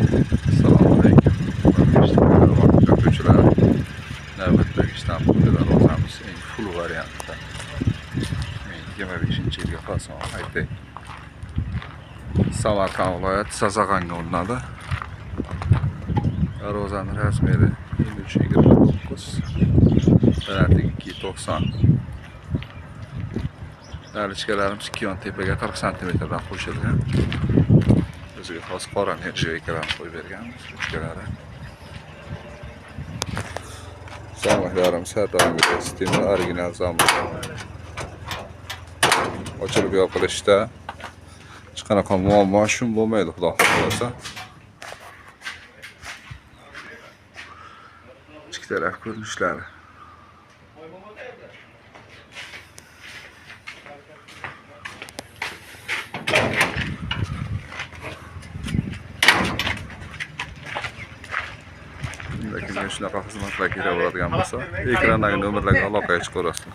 Assalomu alaykum. Kuzatuvchilar, navbatdagi shtampli darvozamiz eng full variantda. 2025-yilga fason aytay. Samarqand viloyati Sazag'anga ulinadi. Darvozaning razmeri 53,29, balandligi 2,90. Nalichkalarimiz ikki yon tepaga 40 santimetrdan qo'shilgan. O'ziga xos qora nержавейкаlarni qo'yib berganmiz, ruchkalari. Zamoklarimiz har doimgidek sistema original zamok. Ochilib yopilishda hech qanaqa muammo shum bo'lmaydi, xudo xohlasa. Ichki taraf ko'rinishlari. Kimga shunaqa xizmatlar kerak bo'ladigan bo'lsa, ekrandagi nomerlarga aloqaga chiqaverasizlar.